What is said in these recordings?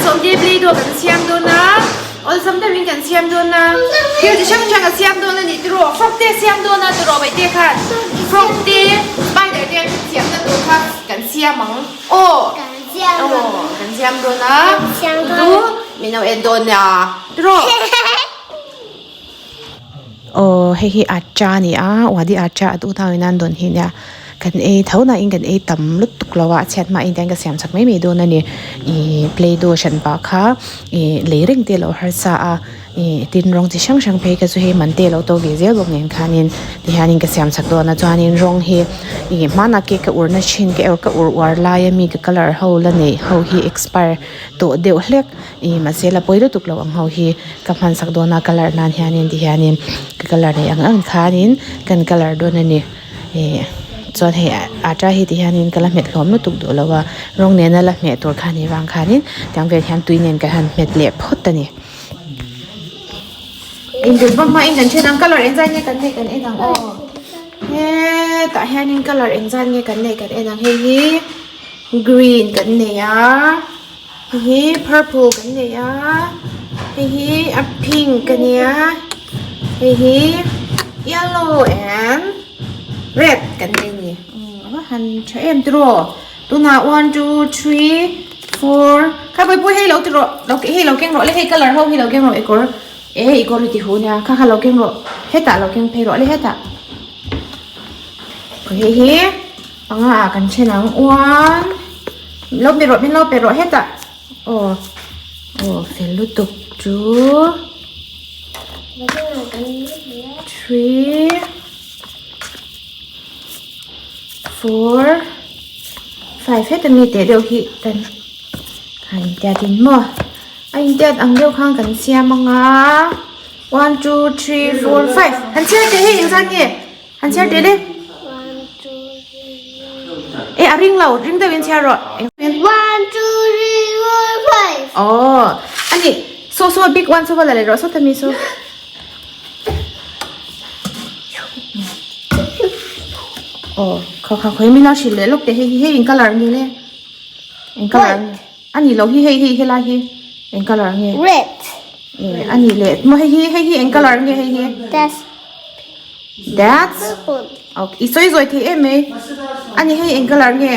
Sawmte play doh kan siam dawn a, awlsam deuhin kan siam dawn a, thil chi hrang hrang a siam dawn a ni tiraw, frog te a siam dawn a tiraw Baihte khan frog te spider te an siamna tur kha kan siam ang aw aw kan siam dawn a chu min lo en dawn nia tiraw. Aw hei hi atta a ni a wadi atta a duh tang in an dawn hi nia kan ei tho na in kan ei tam lutuk lo a a chhiat hma in tiang ka siam chak mai mai dawn a ni ih play doh hran pah kha ih lei reng te a lo harsa a ih tin rawng chi hrang hrang phei kha chu hei man te a lo to ve zel bawk nen khanin tihianin ka siam chak dawn a chuanin rawng hi ih hmanah cake ka ur na thin ka ka ur uar lai ami ka colour ho la neih ho hi expire tawh deuh hlek. Ih mahse la pawi lutuk lo ang ho hi ka hman sak dawn a colour nan hianin ti hianin ka colour nei ang ang khanin kan colour dawn a ni ih chuan hei atta hi ti hianin ka la hmet hlawm lutuk duh lo a rawng nena la hmeh tur kha ni vang khanin tiang vel hian tui nen ka han hmet leh phawt a ni. Inbel hma hmain kan then ang colour eng zat nge kan neih kan en ang aw hetah hianin colour eng zat nge kan neih kan en ang hei hi green kan nei a. Hei hi purple kan nei a hei hi a pink a nia hei hi yellow and red kan nei a ni a va han tha em tiraw tunah one two three four kha pawh hei lo ti rawh lo hei lo keng rawh le hei colour ho hi lo keng rawh i kawr e i kawr hi ti hu nia kha kha lo keng rawh hetah lo keng phei rawh le hetah hei hi. Panga ah kan then ang one lo pe rawh min lo pe rawh hetah aw aw fel lutuk two three four five heta mi teh deuh hi kan kha intiat in maw a intiat ang deuh khan kan siam anga one two three four five han chhiar teh hei engzat nge. Han chhiar teh le. E a ring lo, ring deuh in chhiar rawh. One, two, three, four, five. Oh, ani so so big one so la le rawh so tami so. Oh, kha kha khoi mi lo hrilh leh lawk teh hei hi hei eng colour nge le? Eng colour nge? Ani lo hi hei hei helai hi eng colour nge? Red. E ani le maw hei hi hei hi eng colour nge hei hi? That's That's purple. Okay, i sawi zawi thei em mai. Ani hei eng colour nge?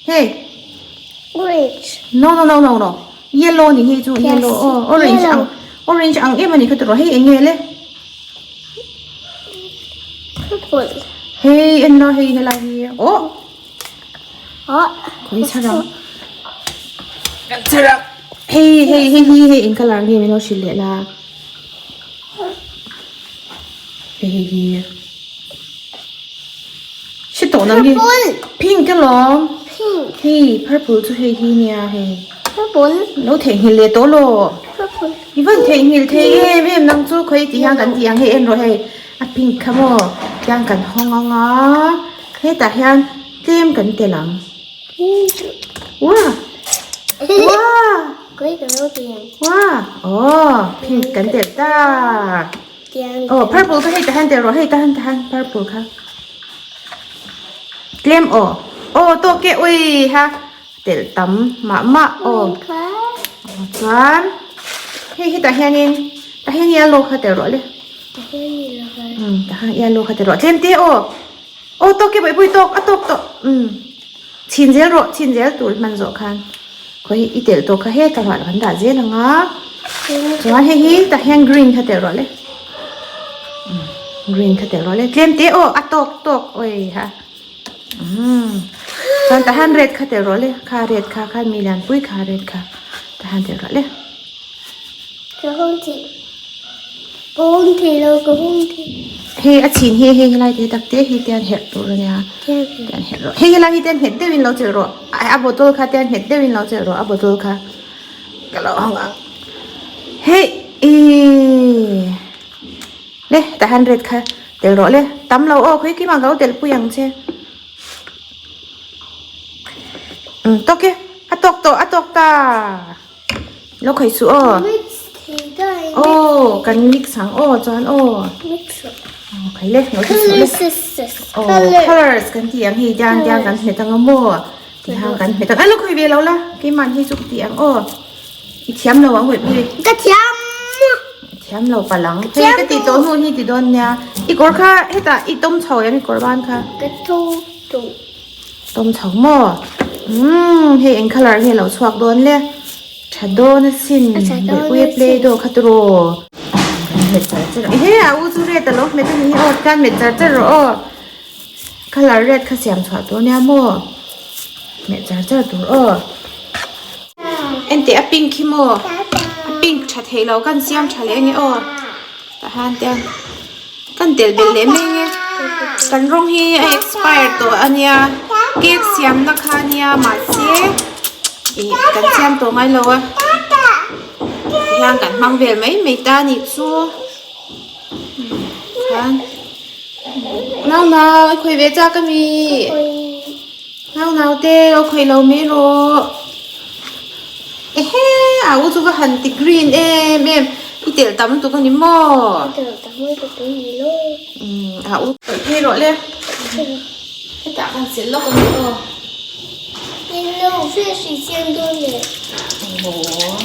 Hei. Orange. No no no no no. Yellow ni hei chu yellow. Oh, orange ang orange ang em ani kha tiraw hei eng nge le? Purple. Hei en la hei helai hi. Oh. Khawi chhar ang kan chhar ang hei hei hei hi hei eng colour nge min lo hrilh leh la hei hei hi hre tawh nang hi pink alawm hei purple chu hei hi nia hei lo theihnghilh leh tawh law i van theihnghilh thei em em nang chu khawi tih hian kan tih ang hei en rawh hei a pink kha maw tiang kan hawng ang a hetah hian. Tlem kan tel ang. Wah! Wah! Wah! Oh, pink kan tel ta. Oh, purple kha hei tahan tel rawh, hei tahan tahan purple kha. Tlem aw. Oh, tawk e ui ha. Tel tam mah mah aw. Chuan hei hetah hianin tah hian yellow kha tel rawh le. Tah hian yellow kha tel rawh. Tlem te aw. Aw tawk e Bawipuii tawk a tawk tawh umm chhin zel rawh chhin zel tur hman zawh khan khawi i telh tawh kha heta vah kan dah zel ang a chuan hei hi tah hian green kha telh rawh le umm green kha telh rawh le tlem te aw a tawk tawk awi ha umm chuan tah hian red kha telh rawh le kha red kha khan mi lianpui kha red kha tah hian telh rawh le. Hei a chhin hi hei helai te tak te hi te an herh tur a nia te an herh rawh hei helai hi te an nghet deuhin lo chelh rawh a bottle kha te an nghet deuhin lo chelh rawh a bottle kha ka lo hawng ang hei ihh le tah hian red kha tel rawh le tam lo aw khawi kim ah ka lo telh pui ang che umm tawk e a tawk tawh a tawk ta. Lo khaih suh aw. Aw kan mix ang aw chuan aw. Aw khai le lo ti suh le. Aw colours kan tih ang hei tiang tiang kan hmet ang a maw. Tiang kan hmet ang a lo khawi ve lo la keimah hi chu ka tih ang aw. I thiam lo ang huih pui. Ka thiam. I thiam lo palang. Hei ka tih tawh hnu hi ti dawn nia. I kawr kha hetah i tawm chho em i kawr ban kha? Ka tho tawh. Tawm chho maw? Umm hei eng colour nge lo chhuak dawn le? Tha dawn asin. Buaipui a play dawh kha tiraw. Kan hmet char char a. Ehe a u chu red a lo hmet a ni hi aw. Tikhan hmet char char rawh aw. Colour red kha siam chhuah tur nia maw? Hmet char char tur aw. Enteh a pink hi maw? A pink tha thei lo kan siam tha leh a ni aw. Tah hian te kan telh belh leh mai nge. Kan rawng hi a expire tawh a nia. Cake siamna kha a nia mahse ih kan siam tawh ngai lo a. Tihian kan hmang vel mai mai ta a nih chu. Khan nau nau i khawi ve chak a mi. Nau nau te lo khawi lo mai rawh. Ehe a u chu va han ti green em em i telh tam lutuk a ni maw. I telh tam lutuk a ni lo. Umm a u tawih phei rawh le. Hetah khan silh lawk a ni aw. Hello fish i siam dawn le. Aww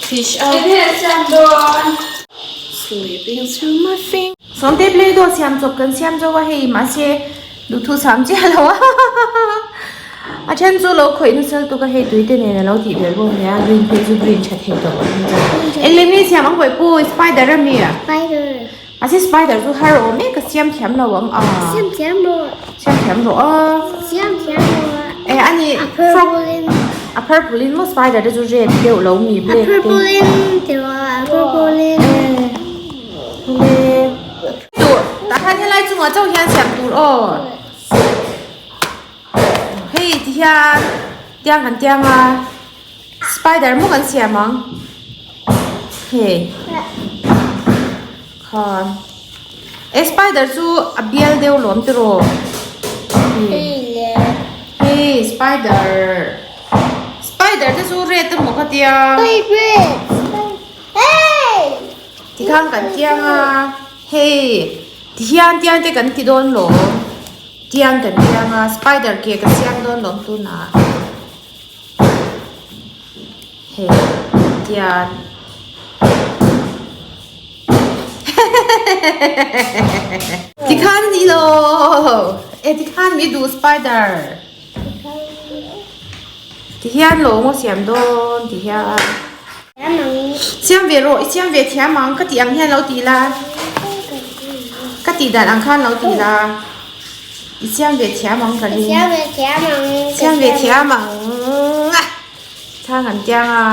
fish a. Enge a siam dawn? Slipping through my fingers. Sawmte play doh siam chawp kan siam zo a hei mahse duhthu sam chiah lo a a then chu lo khawih nasa lutuk a hei tui te nen a lo tih belh bawk nia green phei chu green tha thei tawh a ni chuan eng lem nge siam ang pawih pu spider a mi a Spider. Mahse spider chu har awm e ka siam thiam lo ang a Siam thiam rawh. Siam thiam rawh a Siam thiam rawh. E ani A purple in a purple in maw spider te chu red deuh lo mi black te A purple in tih rawh a purple in. E Tur tah hian helai chungah chauh hian siam tur aw. Hei ti hian tiang kan tiang a spider maw kan siam ang hei khan e spider chu a bial deuh lawm tiraw hei spider spider te chu red emaw ka tia. Tikhan kan tiang a hei tihian tiang te kan ti dawn lawm tiang kan tiang a spider ke ka siam dawn lawm tunah hei tian tikhan a ni lo e tikhan mi duh spider tihian lawng a siam dawn tihian. Siam ve rawh, i siam ve thiam ang ka tih ang hian lo ti la, ka tih dan ang khan lo ti la, i siam ve thiam ang ka ring. Siam ve thiam ang. Siam ve thiam ang a, thang an tiang a.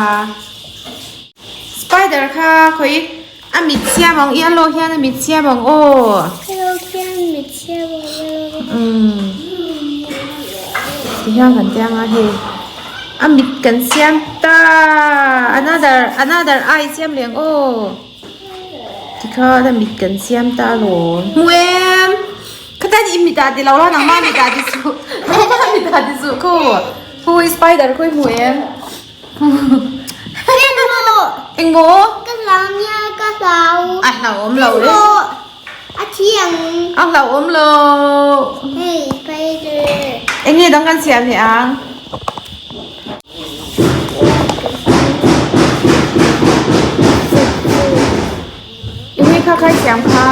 Spider kha khawi a mit siam ang, i a lawh hian a mit siam ang aw. A lawh hian mit siam ang aw. Umm tihian kan tiang a hei. A mit kan siam ta another another eye siam leh ang aw tikhan a mit kan siam ta alawm hmu em khatan i mit ah ti lo la nangmah mit ah ti suh nangmah mit ah ti suh khu hui spider khawi hmu em engmaw ka hlau nia ka hlau a hlauhawm lo le A thiang. A hlauhawm lo. Hey spider. Eng nge dang kan siam leh ang? Eng nge kha khai siam kha?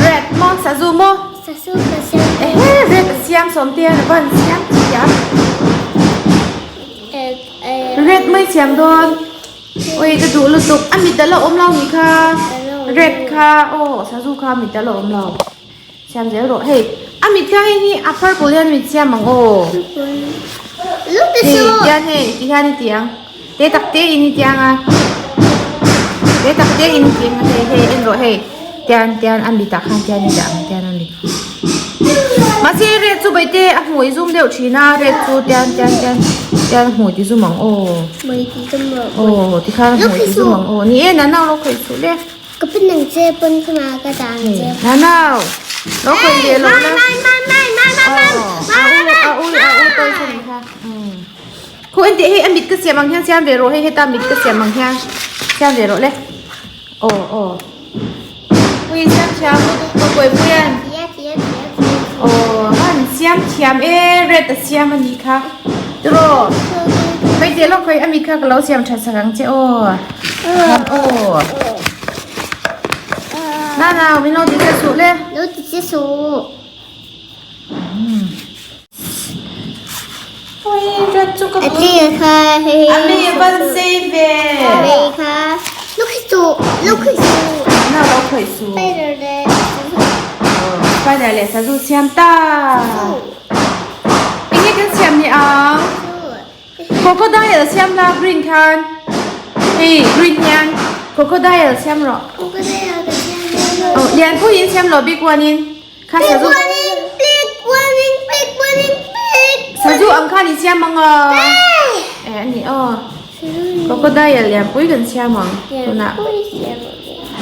Red maw sazu maw? Sazu ka siam. Ehe red a siam sawmte a van siam thiam. Red mai siam dawn. Ui ka duh lutuk a mit a la awm lo nih kha red kha aw sazu kha a mit a la awm lo siam zel rawh hei a mit kha hei hi a purple hian mit siam ang aw hei tian hei ti hian i ti ang te tak te in i tiang a te tak te in i ti ang a hei hei en rawh hei tian tian a mit ah khan tian i dah ang tian a mit mahse red chu baihte a hmui zum deuh thin a red chu tian tian tian tian a hmui ti zum ang aw. Aw tikhan a hmui ti zum ang aw ni e nanau lo khawih suh le. Ka pi nang che pawn ka ma ka dan che. Nanau lo khawih leh lo la. Aw a u a u tawi chu ni kha. Khu en teh hei a mit ka siam ang hian siam ve rawh hei heta mit ka siam ang hian siam ve rawh le. Aw aw. Ui siam thiam ka kawi pui an. Aw han siam thiam e red a siam a nih kha. Tiraw. teh lawk khawi a mit kha ka lo siam that sak ang che aw. Aw. Na na min lo ti che suh le. Lo ti che suh. Spider leh sazu siam ta. Enge kan siam ni ang? Crocodile siam la green khan. Hei green hian crocodile siam rawh. Oh, lian pui in siam lo big one in. Kha sazu Sazu ang khan i siam ang aw. Eh ani aw. Crocodile lian pui kan siam ang tunah.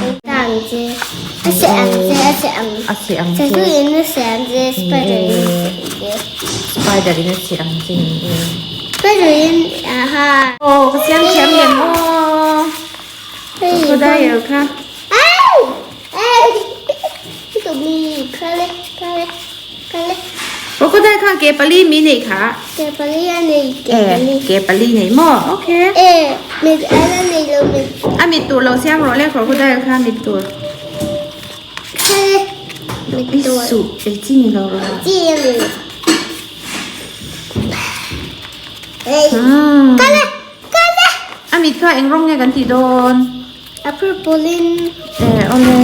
A si ang che. Spider in a si ang che ni e. Aw ka siam thiam lem aw. Crocodile kha. Crocodile khan ke pali mi nei kha. Ke pali a nei ke pali. Ke pali nei maw? Okay. E mit a la nei lo mit. A mit tur lo siam rawh le crocodile kha mit tur. Khale mit tur. Su ei chi ni lo rawh. Chi ni. Ei. Khale khale. A mit kha eng rawng nge kan tih dawn? A purple in. Eh awle.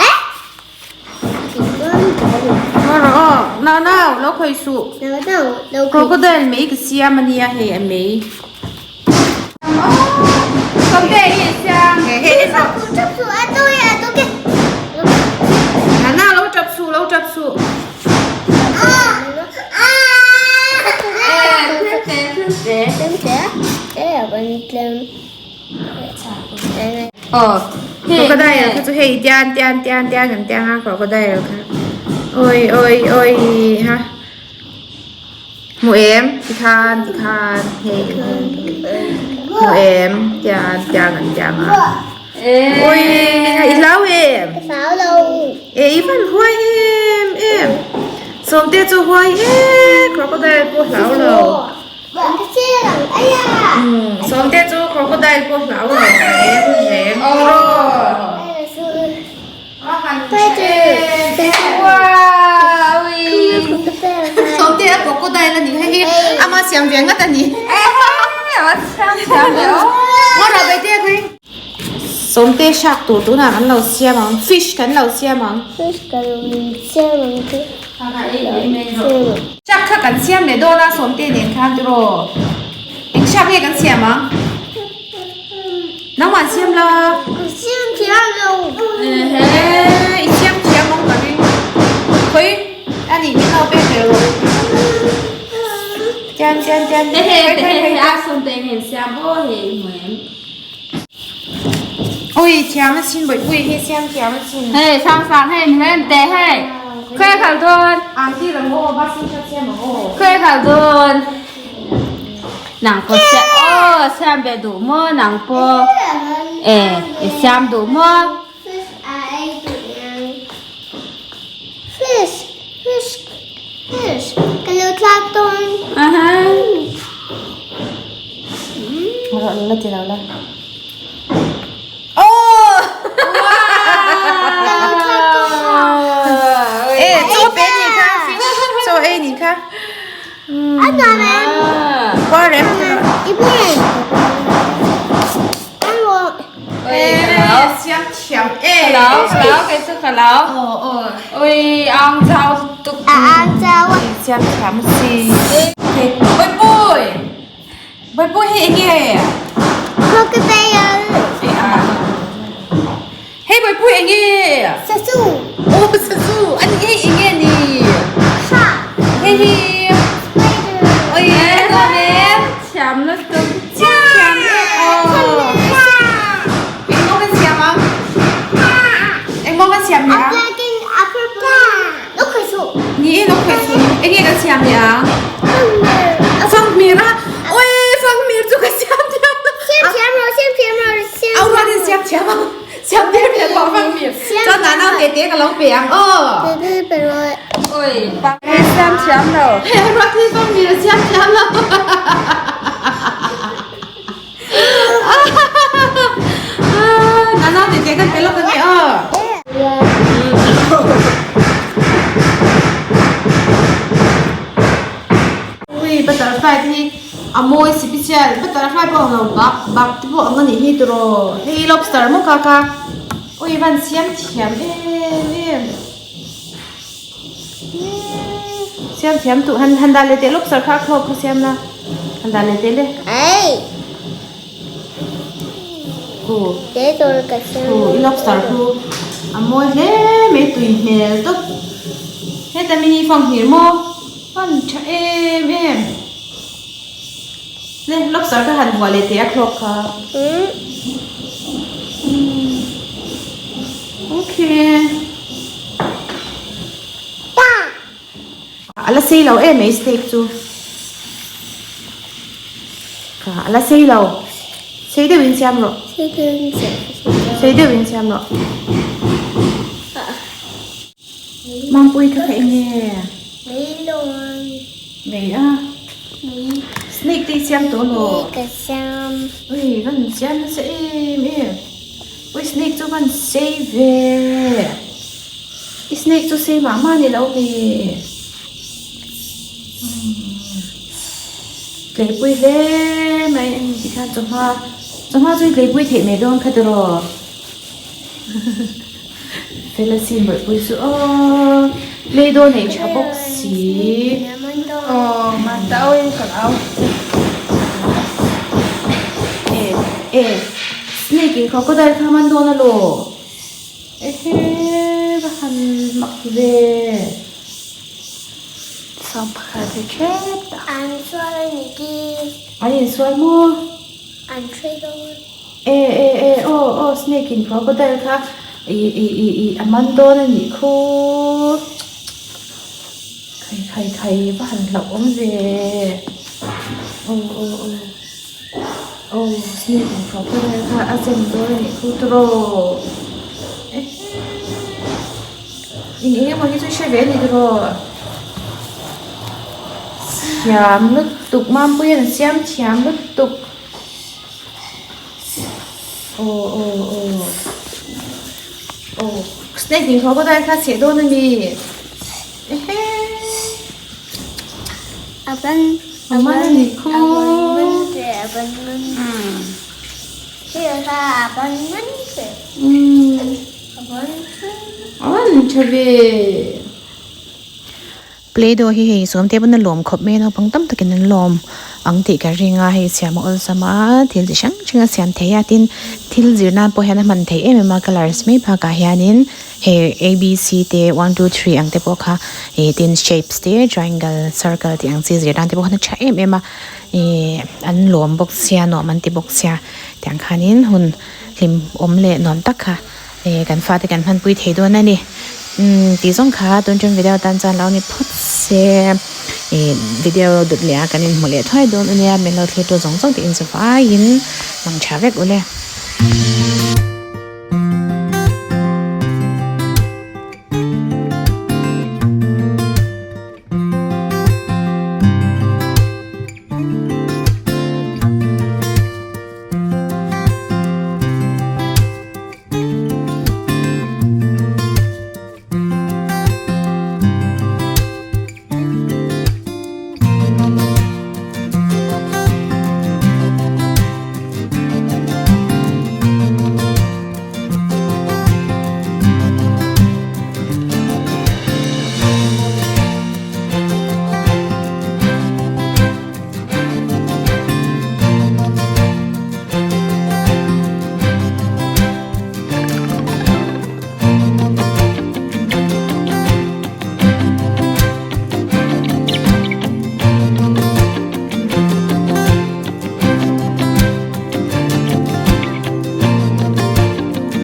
Eh. Rawh aw nau nau lo khawi suh. Nau nau lo khawi. Crocodile mei ka siam ania hei a mei. Sawmte hi siam. Tap suh a to e a to ke. Nau nau lo tap suh lo tap suh. Crocodile kha chu hei tian tian tian tian kan tiang a crocodile kha oi oi oi ha hmu em tikhan tikhan hei hmu em tian tiang an tiang a oi i hlau em e i van huai em em sawmte chu huai em crocodile pawh hlau lo. Sawmte chu crocodile pawh hlau lo reng reng Sawmte a crocodile a ni hei hi ama siam ve ngat a ni. Sawmte hrak tur tunah kan lo siam ang fish kan lo siam ang. Fish kan lo siam ang chu. Hrak kha kan siam leh dawn a Sawmte nen khan tiraw eng hrak nge kan siam ang? Nangmah siam la. Ka siam thiam lo. Ehe i siam thiam ang ka ring. Khawi a nih min lo pek leh rawh. Tian tian tian. Hehe hehe a Sawmte nen siam aw hei hmuh em. Oi thiam a chin bawihpui hi siam thiam a chin. Hei sang sang hei min en teh hei khawi khal dawn. Aunty rang aw bus in khat siam ang aw. Khawi khal dawn. Nang pawh siam aw siam ve duh maw nang pawh e i siam duh maw. Fish a ei duh nang. Fish fish fish ka lo thlak dawn. Aha. La ti lo la. Oh! E chaw pe ni kha fish chaw ei ni kha. A nuam em? Qua rem. I buai. E siam thiam e. Ka lo ka lo kei chu ka lo. Ui ang chau tuk. A ang chau. Siam thiam si. Boi boi. Boi boi hei eng nge? Crocodile. Hei boi boi eng nge? Sazu. Oh sazu. Ani hei eng nge ni? Shark. Hei hi. Spider. Oi. Thiam lo tuk. Siam thiam e. Oh. Eng maw kan siam ang? Eng maw kan siam ni ang? Ni e lo khoi su. Eng nge kan siam ni ang? Fanghmir a. Oi fanghmir chu ka siam thiam lo. Siam thiam lo, siam thiam lo, siam. Au ruat in siam thiam ang. Siam der ve pawh fanghmir. Chuan nana nau te te ka lo pe ang aw. Te te pe rawh. Oi, siam thiam lo. Ruat hi fanghmir a siam thiam lo. butterfly te hi a mawi sipisial butterfly pawh ang lo bak bak te pawh ang a nih hi tiraw hei lobster maw kha kha awi van siam thiam em em siam thiam duh han han dah leh teh lobster kha a thlawk kha siam la han dah leh teh le Khu i lobster khu a mawi hle mai tui hmel tawp heta mini fanghmir maw hman tha em em le lobster kha han vuah leh teh a thlawk kha okay A la sei lo em mai snake chu kha a la sei lo sei deuh in siam rawh sei deuh in siam rawh Mampui kha kha enge mei a snake te i siam tawh maw ui van siam nasa em em ui snake chu van sei ve. I snake chu sei mah mah a ni lo mi? Tleipui hle mai a ni tikhan chawhma chawhma chu i tleipui theih mai dawn kha tiraw fel asin bawihpui chu aw play doh nei tha bawk si e e snake in crocodile kha man dawn alaw. Ehe va han mak ve. Sawm pakhat ri tep ta. An sual a ni ki. An insual maw? An hre dawn. E e e aw aw snake in crocodile kha i i i i a man dawn a nih khu. Khai khai khai va han hlauh awm ve. Aw aw aw. Aw snake in crocodile kha a zen dawn a nih khu tawh eng eng emaw hi chu hre ve a ni tawh thiam lutuk mampui an siam thiam lutuk aw aw aw aw snake in crocodile kha a cheh dawn a ni ehe. A man a nih khu. A man tha ve. Play-doh hi hei sawm te pawn a lawm khawp mai a naupang tam takin an lawm ang tih ka ring a hei siam a awlsam a thil chi hrang hrang a siam thei a tin thil zir nan pawh hian a hman theih em em a colours mai bakah hianin Hei ABC te one two three ang te pawh kha ih tin shapes te triangle circle tih ang chi zir tan te pawh khan a tha em em a ih an lawm bawk sia nuam an ti bawk sia tiang khanin hun hlim awm leh nuam tak kha ih kan fate kan hmanpui thei dawn a ni umm tih zawng kha tun ṭum video tan chuan lo ni phawt se ih video dut leh a kan inhmu leh thuai dawn a nia min lo thlir tu zawng zawng te in chu vaiin mang tha vek ule.